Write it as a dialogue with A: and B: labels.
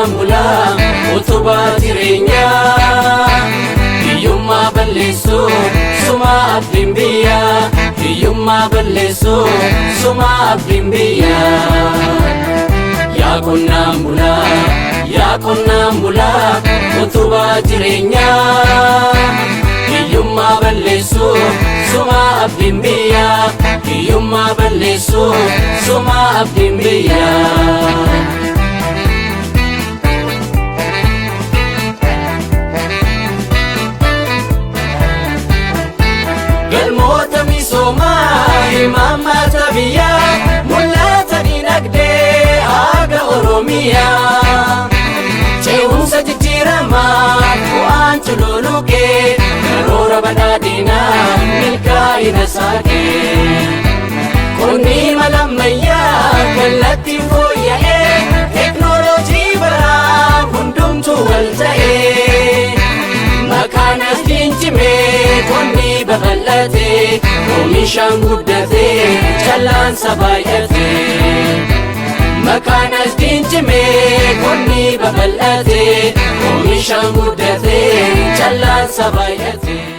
A: Qonnaan bulaa utubaa jireenyaa, hiyyummaa balleessuu suma abdiin biyyaa, hiyyummaa balleessuu suma abdiin biyyaa. Yaa qonnaan bulaa, yaa qonnaan bulaa, utubaa jireenyaa, hiyyummaa balleessuu suma abdiin biyyaa, hiyyummaa balleessuu suma abdiin biyyaa. Galmoota misoomaa imaammata biyyaa, mul'ata dinagdee haga Oromiyaa. Ce'umsa jijjiiramaa bu'aan cululuqee, karoora badhaadhinaa milkaa'ina saaqee. Qonni mala ammayyaa kallattiin fooyya'ee, teeknooloojii baraa hundumtuu wal ta'ee. Maqaan asdiin cimee, qonni babal'atee, oomishaan guddatee, callaansa baay'atee. Maqaan asdiin cimee, qonni babal'atee, oomishaan guddatee, callaansa baay'atee.